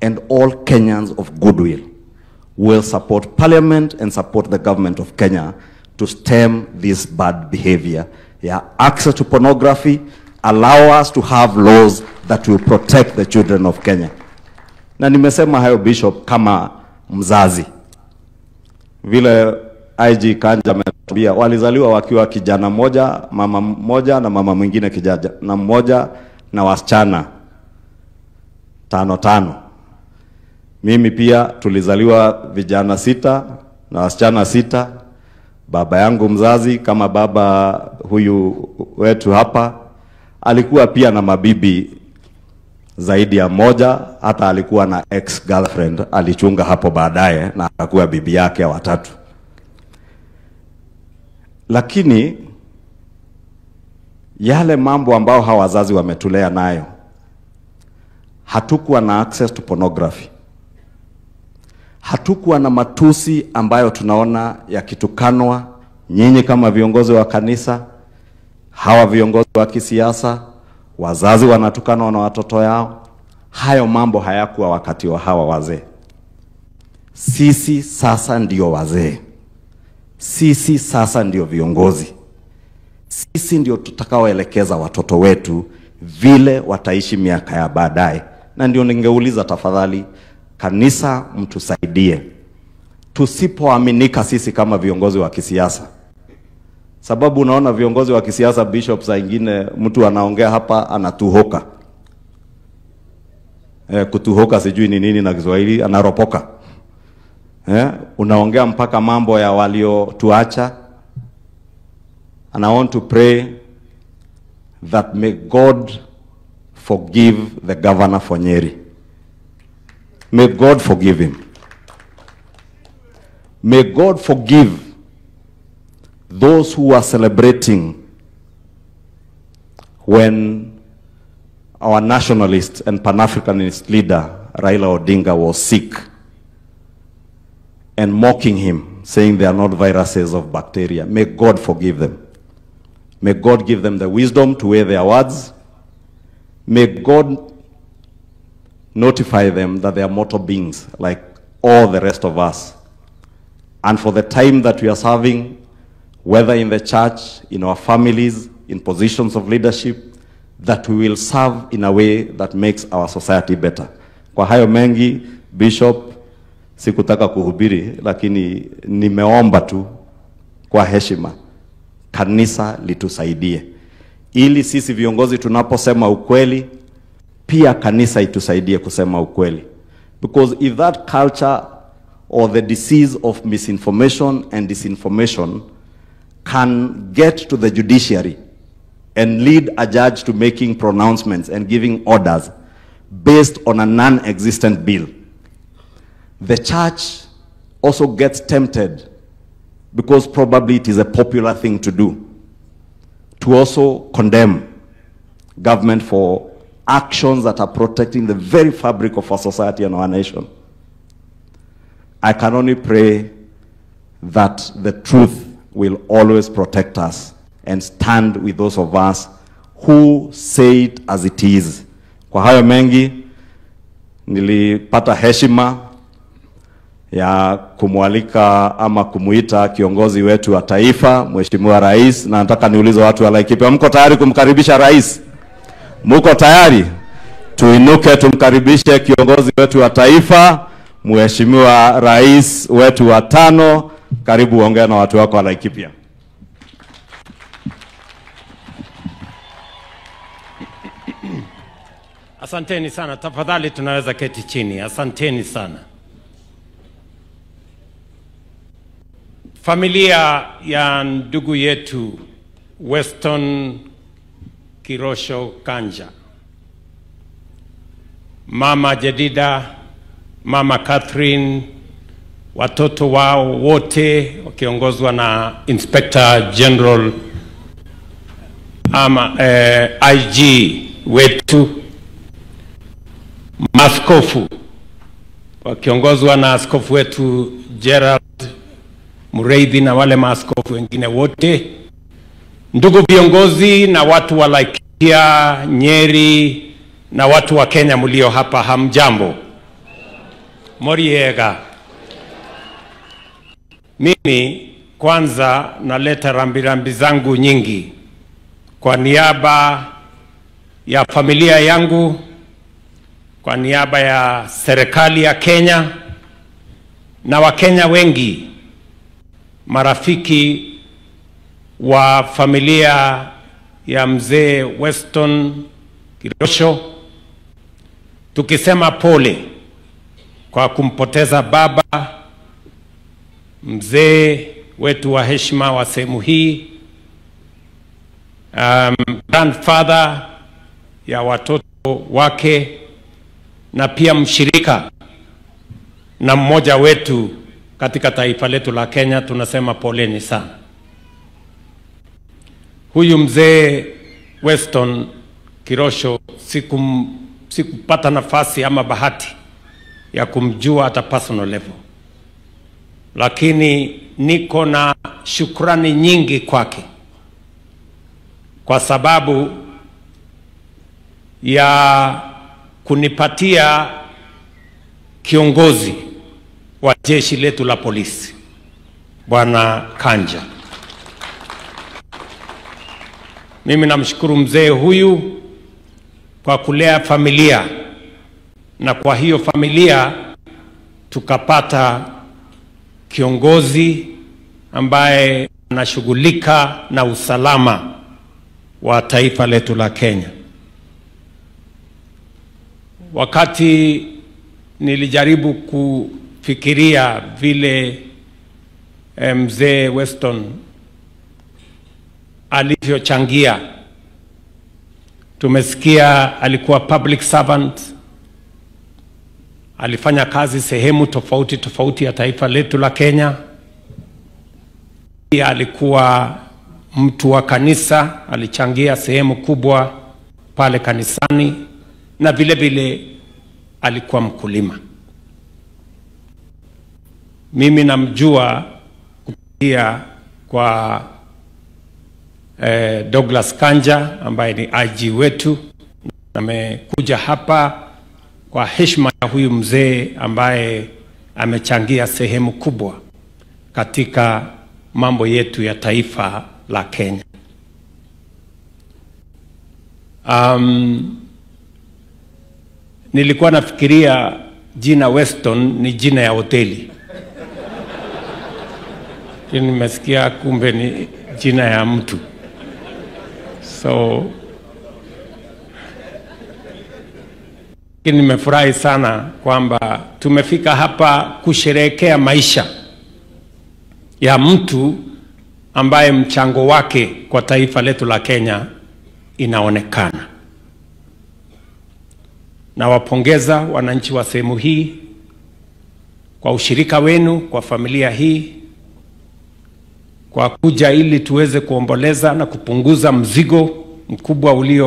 and all Kenyans of goodwill will support Parliament and support the government of Kenya to stem this bad behavior. Yeah, access to pornography, allow us to have laws that will protect the children of Kenya. Na nimesema hayo, Bishop, kama mzazi. Vile IG Kanja ametuambia, walizaliwa wakiwa kijana moja, mama moja na mama mwingine kijana na mmoja na wasichana 5 5. Mimi pia tulizaliwa vijana 6 na wasichana 6. Baba yangu mzazi kama baba huyu wetu hapa alikuwa pia na mabibi zaidi ya moja, hata alikuwa na ex-girlfriend alichunga hapo baadaye na akakuwa bibi yake watatu. Lakini yale mambo ambao hawa wazazi wametulea nayo, hatukuwa na access to pornography. Hatukuwa na matusi ambayo tunaona yakitukanwa, nyinyi kama viongozi wa kanisa, hawa viongozi wa kisiasa, wazazi wanatukanwa na watoto yao. Hayo mambo hayakuwa wakati wa hawa wazee. Sisi sasa ndio wazee. Sisi sasa ndio viongozi. Sisi ndio tutakaoelekeza watoto wetu vile wataishi miaka ya baadaye. Na ndio ningeuliza tafadhali, kanisa mtusaidie. Tusipoaminika sisi kama viongozi wa kisiasa. Sababu unaona viongozi wa kisiasa, Bishop, saa ingine mtu anaongea hapa anatuhoka. Kutuhoka sijui ni nini na Kiswahili, anaropoka. Unaongea mpaka mambo ya waliotuacha. And I want to pray that may God forgive the governor for Nyeri. May God forgive him. May God forgive those who are celebrating when our nationalist and Pan-Africanist leader, Raila Odinga, was sick and mocking him, saying they are not viruses of bacteria. May God forgive them. May God give them the wisdom to weigh their words. May God notify them that they are mortal beings like all the rest of us. And for the time that we are serving, whether in the church, in our families, in positions of leadership, that we will serve in a way that makes our society better. Kwa hayo mengi, Bishop, sikutaka kuhubiri, lakini nimeomba tu kwa heshima, kanisa litusaidie. Ili sisi viongozi tunaposema ukweli, pia kanisa itusaidie kusema ukweli. Because if that culture or the disease of misinformation and disinformation can get to the judiciary and lead a judge to making pronouncements and giving orders based on a non-existent bill, the church also gets tempted, because probably it is a popular thing to do, to also condemn government for actions that are protecting the very fabric of our society and our nation. I can only pray that the truth will always protect us and stand with those of us who say it as it is. Kwa hayo mengi, nilipata heshima ya kumwalika ama kumuita kiongozi wetu wa taifa, Mheshimiwa Rais, na nataka niulize watu wa Laikipia, mko tayari kumkaribisha Rais? Mko tayari? Tuinuke tumkaribishe kiongozi wetu wa taifa, Mheshimiwa Rais wetu wa 5. Karibu ongea na watu wako wa Laikipia. Asanteni sana. Tafadhali tunaweza keti chini. Asanteni sana. Familia ya ndugu yetu Weston Kirosho Kanja, Mama Jedida, Mama Catherine, watoto wao wote wakiongozwa na Inspector General ama IG wetu, maskofu wakiongozwa na askofu wetu Gerald Mureithi na wale maaskofu wengine wote, ndugu viongozi na watu wa Laikipia, Nyeri na watu wa Kenya mlio hapa, hamjambo. Moriega. Mimi kwanza naleta rambirambi zangu nyingi kwa niaba ya familia yangu, kwa niaba ya serikali ya Kenya na Wakenya wengi, marafiki wa familia ya mzee Weston Kilosho, tukisema pole kwa kumpoteza baba mzee wetu wa heshima wa sehemu hii, grandfather ya watoto wake na pia mshirika na mmoja wetu katika taifa letu la Kenya. Tunasema poleni sana. Huyu mzee Weston Kilosho sikupata nafasi ama bahati ya kumjua hata personal level, lakini niko na shukrani nyingi kwake kwa sababu ya kunipatia kiongozi wa jeshi letu la polisi, Bwana Kanja. Mimi namshukuru mzee huyu kwa kulea familia, na kwa hiyo familia tukapata kiongozi ambaye anashughulika na usalama wa taifa letu la Kenya. Wakati nilijaribu kufikiria vile mzee Weston alivyochangia, tumesikia alikuwa public servant, alifanya kazi sehemu tofauti tofauti ya taifa letu la Kenya. Pia alikuwa mtu wa kanisa, alichangia sehemu kubwa pale kanisani, na vile vile alikuwa mkulima. Mimi namjua kupitia kwa Douglas Kanja ambaye ni IG wetu, amekuja hapa kwa heshima ya huyu mzee ambaye amechangia sehemu kubwa katika mambo yetu ya taifa la Kenya. Nilikuwa nafikiria jina Weston ni jina ya hoteli, lakini nimesikia kumbe ni jina ya mtu. So nimefurahi sana kwamba tumefika hapa kusherehekea maisha ya mtu ambaye mchango wake kwa taifa letu la Kenya inaonekana. Nawapongeza wananchi wa sehemu hii kwa ushirika wenu kwa familia hii, kwa kuja ili tuweze kuomboleza na kupunguza mzigo mkubwa ulio